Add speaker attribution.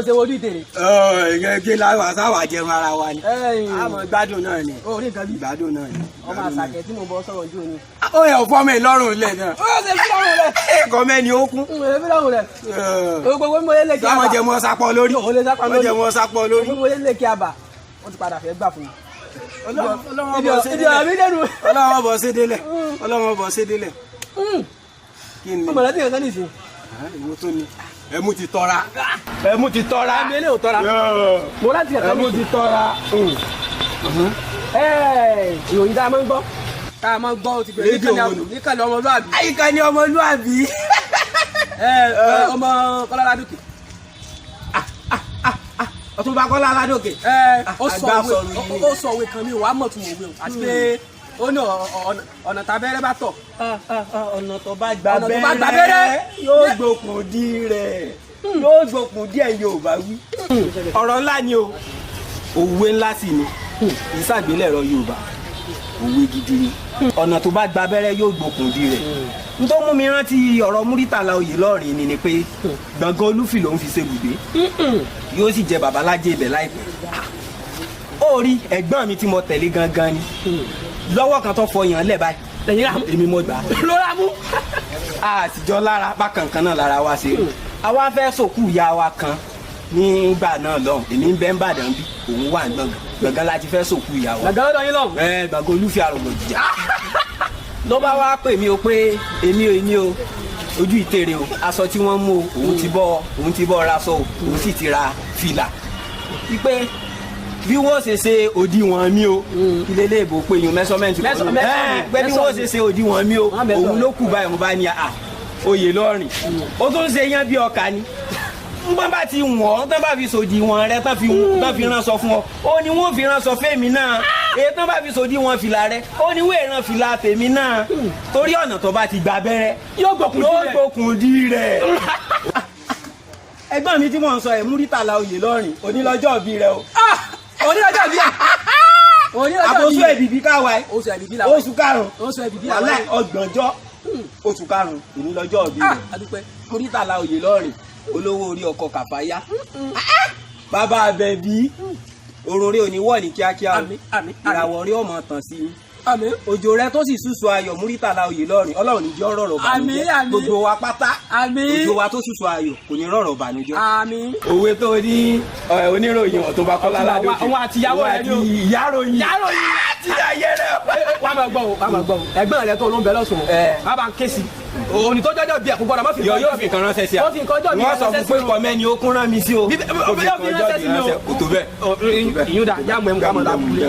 Speaker 1: ṣe wojú ìtèrè.
Speaker 2: Gẹ́gẹ́ láwa sáwà jẹun ara wa ni.
Speaker 1: Ẹ̀yìn.
Speaker 2: A mọ̀ gbádùn náà ni.
Speaker 1: O rí nǹkan bí.
Speaker 2: Ìgbádùn náà ni.
Speaker 1: Ọmọ àṣàkẹ́ tí mo bọ́ sọ̀rọ̀ ojú ni.
Speaker 2: Ó yẹ òfò mi lọ́rùn ilẹ̀ náà.
Speaker 1: Ó ṣe fi lọ́rùn rẹ̀.
Speaker 2: Ẹ̀kọ́ mẹ́ni ó kún.
Speaker 1: Ń ṣe fi lọ́rùn rẹ̀. Gbogbo mo lè lè kí a bà.
Speaker 2: Sáwọn jẹ mọ́ sápọ̀ lórí.
Speaker 1: Ó lè sápọ̀
Speaker 2: Wọ́n
Speaker 1: lórí.
Speaker 2: jẹ mọ́ sápọ̀ lórí.
Speaker 1: Gbogbo mo lè lè kí a bà. Ó ti padà fẹ́ gbà fún mi.
Speaker 2: Ọlọ́run
Speaker 1: Ibi
Speaker 2: bọ̀ sí
Speaker 1: ọ̀rọ̀ mi
Speaker 2: délẹ̀.
Speaker 1: dẹnu.
Speaker 2: Ọlọ́run bọ̀ sí délẹ̀. Ọlọ́run bọ̀ sí délẹ̀. Kí ni?
Speaker 1: Ọmọ rẹ ti yàn sẹ́ni ìsìn.
Speaker 2: Ìwọ tó ni. Ẹmu ti tọ́ra. Ẹmu ti tọ́ra.
Speaker 1: Ẹmu eléyìí ò tọ́ra. Mo láti yàn sẹ́ni
Speaker 2: Ẹmu
Speaker 1: ìsìn.
Speaker 2: ti tọ́ra.
Speaker 1: Ìròyìn tá a máa ń gbọ́. Tá a máa ń gbọ́ ó ti gbé
Speaker 2: Rédíò wo ni?
Speaker 1: níkànnì ọmọlúàbí.
Speaker 2: Àyíká ni ọmọlúàbí.
Speaker 1: Ọmọ Kọ́lá Ládòkè.
Speaker 2: Ọ̀túnba Kọ́lá Ládòkè.
Speaker 1: Ó sọ
Speaker 2: Àgbà
Speaker 1: òwe
Speaker 2: sọ̀rọ̀ yìí.
Speaker 1: ó sọ òwe kan mi ò wá mọ̀ tún òwe o àti pé ó ní ọ̀nà tábẹ́rẹ́ bá tọ̀.
Speaker 2: Ọ̀nà tó bá gba
Speaker 1: Ọ̀nà tó bá gba abẹ́rẹ́
Speaker 2: yóò gbókun dí rẹ̀, yóò gbókun díẹ̀, Yorùbá wí. Ọ̀rọ̀ ńlá ni o, òwe ńlá sì ni, ìsàgbélẹ̀rọ Yorùbá, òwe gidi ni. Ọ̀nà tó bá gba abẹ́rẹ́ yóò gbókun dí rẹ̀. N tó mú mi rántí ọ̀rọ̀ Múrítàlá Oyèlọ́rin ni pé gbọ̀ngàn Olúfì lòún fi ṣe bùgbé, yóò sì jẹ babalájẹ ibẹ̀ láìpẹ́. Ó rí ẹ̀gbọ́n mi tí mo tẹ̀lé gangan ni lọ́wọ́ kan tó fọyàn lẹ̀ báyìí.
Speaker 1: Lẹ́yìn rà mú.
Speaker 2: Èmi mo gbà á.
Speaker 1: Ló rà mú.
Speaker 2: Àtijọ́ lára bákan kan náà lára wa ṣe rí. Àwa fẹ́ sòkú ìyá wa kan nígbà náà lọ́hùn, èmi ń bẹ́ ń bàdàn bí òun wà ní gbọ̀ngàn gbọ̀ngàn láti fẹ́ sòkú ìyá wa.
Speaker 1: Gbàgbọ́ lọ́dọ̀ yín lọ́hùn.
Speaker 2: Ẹ gbàngàn Olúfẹ́ àrògbò jìjà ló bá wá pè mí o pé èmi ò ní o ojú ìtèrè o, aṣọ tí wọ́n mú o, òun ti bọ́ ra aṣọ o, òun sì ti ra fìlà wípé bí wọ́n ṣe ṣe òdiwọ̀n mi o, ilé léèbó pé yun measurement pé bí wọ́n ṣe ṣe òdiwọ̀n mi o, òun ló kù báyìí. Mo bá ní à oyè lọ́rìn, ó tún ṣe yán bí ọkà ni ngbọ́n bá ti wọ̀n tán bá fi sòdiwọ̀n rẹ tán fi ránṣọ fún ọ, ó ní wọ́n fi ránṣọ fẹ́mi náà. Èyí tán bá fi sòdiwọ̀n fìlà rẹ, ó ní wọ́n ìran fìlà tèmi náà, torí ọ̀nà tó bá ti gba abẹ́rẹ́
Speaker 1: Yóò gbókun dí rẹ̀.
Speaker 2: Yóò gbókun dí rẹ̀. Ẹ̀gbọ́n mi tí mò ń sọ ẹ̀, Múrítàlá Oyèlọ́rin, onílọ́jọ́ òbí rẹ o.
Speaker 1: Onílọ́jọ́ ìbí ẹ̀. Onílọ́jọ́
Speaker 2: Àbòsù
Speaker 1: ìbí ẹ̀.
Speaker 2: ẹ̀bìbí káwa ẹ̀.
Speaker 1: Oṣù ẹ̀bìbí làwọn.
Speaker 2: Oṣù karùn-ún.
Speaker 1: Oṣù ẹ̀bìbí làwọn.
Speaker 2: Wàhálà, ọgbọ̀njọ́ oṣù karùn-ún onílọ́jọ́ òbí rẹ.
Speaker 1: Adúpẹ́.
Speaker 2: Múrítàlá Oyèlọ́rin, olówó orí ọkọ̀ Kàfáyá, bàbá Àbẹ̀bí, òrùn rẹ ò ní wọ̀ ní kíákíá o.
Speaker 1: Àmín, àmín, àmín.
Speaker 2: Ìràwọ̀ rẹ ọmọ tàn sí i.
Speaker 1: Àmín.
Speaker 2: Òjò rẹ tó sì súsù ayọ̀, Múrítàlá Oyèlọ́rin, Ọlọ́run ní jẹ́ ọ̀rọ̀
Speaker 1: Àmín,
Speaker 2: bànújẹ́.
Speaker 1: Àmín.
Speaker 2: Gbogbo wa pátá,
Speaker 1: Àmín.
Speaker 2: òjò wa tó súsù ayọ̀ kò ní rọ̀rọ̀ bànújẹ́.
Speaker 1: Àmín.
Speaker 2: Òwe tó ní oníròyìn Ọ̀túnba Kọ́lá Ládòkè.
Speaker 1: Òun àti ìyàwó rẹ̀ ni o.
Speaker 2: Òun àti ìyáròyìn.
Speaker 1: Ìyáròyìn.
Speaker 2: Àti ayé rẹ̀.
Speaker 1: Wàá máa gbọ́ o, wàá máa gbọ́ o. Ẹ̀gbọ́n rẹ tó ló ń bẹ lọ́sùn. Bàbá ń ké sí i. Òní tó jọjọ bí ẹ̀kú gbọ́dọ̀ má fi
Speaker 2: Yóò fi nǹkan ránṣẹ́ sí a.
Speaker 1: Ó fi nǹkan ọjọ́ bí
Speaker 2: Wọ́n sọ
Speaker 1: ránṣẹ́
Speaker 2: fún pé
Speaker 1: sí o.
Speaker 2: kọ́mẹ́ni ó kún rán mi sí o.
Speaker 1: Bí-
Speaker 2: Ó fi
Speaker 1: yóò fi
Speaker 2: nǹkan ọjọ́
Speaker 1: ránṣẹ́
Speaker 2: bí
Speaker 1: sí mi o.
Speaker 2: ránṣẹ́. Kò tó bẹ́ẹ̀.
Speaker 1: Ìyún dà, já mọ̀ ẹ́ mú ká mọ̀ lábúlé.